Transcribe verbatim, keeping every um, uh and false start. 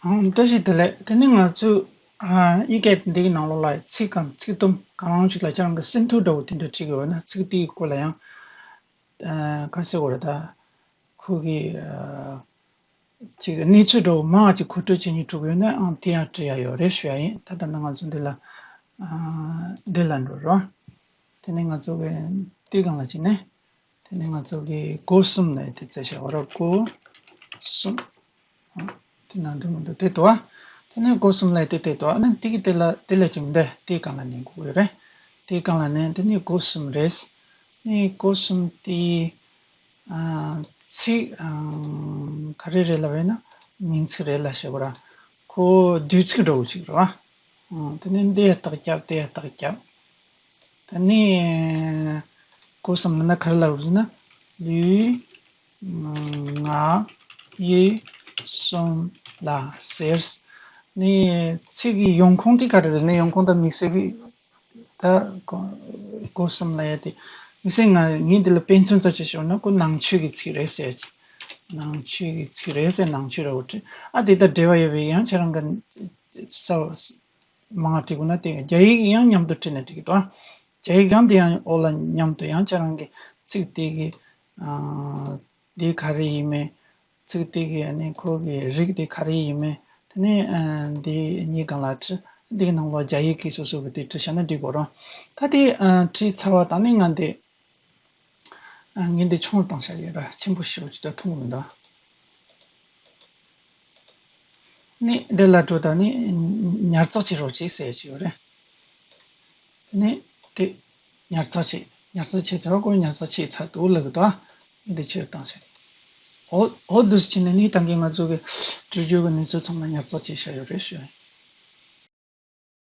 ཨང་། བཀྲ་ཤིས་བདེ་ལེགས། དེ་ནས་ང་ཚོས་ཨ་ཡིག་སྐད་འདི་གི་ནང་ལོགས་ལ་ཚིག་གམ་ཚིག་དུམ་གང་རུང་ཞིག་ལ་ཁྱེད་རང་གི་ཟིན་ཐོ་འདྲ་བོ་དེ་འདྲ་བྲིས་དགོས་ན། ཚིག་དེའི་སྐོར་ལ་ཡང་ཨ་ག་རེ་ཟེར་དགོས་རེད། ད་ཁོ་གི་ཨ་ཅིག་གནས་ཚུལ་འདྲ་བོ་མང་ཅིག་མཁོ་སྤྲོད་བྱེད་སྙིང་བྲོ་གི་ཡོད་ན། ཨང་། དེ་ཡང་བྲིས་ཡ་ཡོད་རེད་ཞུ་ཡ་ཡིན། ད་ལྟ་ནི་ང་ཚོ་འདི་ལ་ཨ་འདི་ལ་འགྲོ་རོགས། དེ་ནས་ང་ཚོ་གི་དེའི་སྒང་ལ་ཕྱིན་ནས། དེ་ནས་ང་ཚོ་གི་སྒོ་གསུམ་ལ་དེ་བཙལ་བྱ་བ་ར། སྒོ་གསུམ། ཨ། དེ་ནང་དུ་མི་འདུག་དེ་འདུག་ཨ། དེ་ནས་སྒོ་གསུམ་ལ་དེ་དེ་འདུག་ཨ། ནི་དེ་གི་དེ་ལ་དེ་ལ་ཅིག་མི་འདུག་དེའི་སྒང་ལ་ནི་དགོས་ཡོད་རེད། དེའི་སྒང་ལ་ནི་དེ་ནི་སྒོ་གསུམ་རེད། ནི་སྒོ་གསུམ་དེ་ཨ་ཚིག་ཨ་ག་རེ་རེད་ལབ་ན། མིང་ཚིག་རེད་ལབ་བྱེད་དགོས་ར། ཁོ་བསྡུས་ཚིག་འདྲ་བོ་ཅིག་རེད་བ། ཨ། དེ་ནས་འདི་ཡ་རྟགས་རྒྱབ། དེ་ཡ་རྟགས་རྒྱབ། ད་ནི་སྒོ་གསུམ་ལ་ན་ག་རེ་ལབ་ཟེར་ན། ལུས་ངག་ཡིད་གསུམ་ལ་ཟེར། ནི་ཚིག་གི་ཡོང་ཁུངས་དེ་ག་རེ་རེད་ན། ཡོང་ཁུངས་ད་དམིགས་བསལ་གྱི་ད་སྒོ་གསུམ་ལ་ཡ་དེ་དམིགས་བསལ་ང་ངས་འདི་ལ་དཔེ་མཚོན་ཙམ་ཅིག་ཞུས་ན། ཁོ་ནང་ཆོས་ཀྱི་ཚིག་རེད་ཟེར། ནང་ཆོས་ཀྱི་ཚིག་རེད་ཟེར། ནང་ཆོས་ར་བོ་བྲིས། ཨ་དེ་ད་འབྲེལ་བ་ཡོད་པའི་ཡང་ཁྱེད་རང་གི་ས་མང་བྲིས་དགོས་ན། དེ་རྒྱ་ཡིག་ཡང་མཉམ་དུ་བྲིས་ནས་འགྲིག་གི་འདུག་རྒྱ་ཡིག་ཡང་དེ་ཡང་འོག་ལ་མཉམ་དུ་ཡང་ཁྱེད་རང་གི་ཚིག་དེ་གི་ཨ་འདི་ག་རེ་ཡིན་མིན། ཚིག་དེ་གི་ཨ་ནི་ཁོ་གི་རིགས་དེ་ག་རེ་ཡིན་མིན། དེ་ནས་ཨ་འདི་གཉིས་སྒང་ལ་བྲིས། འདི་གི་ནང་ལོགས་རྒྱ་ཡིག་གི་སོ་སོ་གི་དེ་བྲིས་བཞག་ན་འགྲིག་གོ་རང་། ད་དེ་ཨ་བྲིས་ཚར་བ་དང་ནི་ང་འདི་ཨ་ངས་འདི་ཆུང་བཏང་བཞག་ཡོད་ར། ཆེན་པོ་ཞེ་པོ་ཅིག་ད་མཐོང་གི་མི་འདུག་ནི་འདི་ལ་འགྲོ་དང་ནི་ཉར་ཚགས་བྱེད་རོགས་གྱིས་ཟེར་གྱི་ཡོད་རེད། དེ་ནས་དེ་ཉར་ཚགས་བྱེད། ཉར་ཚགས་བྱེད་ཚར་བ་ཁོ་ཉར་ཚགས་བྱེད་ཚར་འདུག་ལབ་གི་འདུག་ཨ་ནི་འདི་ཕྱིར་བཏང་བྱས། འོ་འོ་འདུག་སེ་བྱས་ནས་ནི་ད་གིན་ང་ཚོ་གི་སྤྲོད་རྒྱུ་གི་གནས་ཚུལ་ཚང་མ་ཉར་ཚགས་བྱས་བཞག་ཡོད་རེད་ཞུ།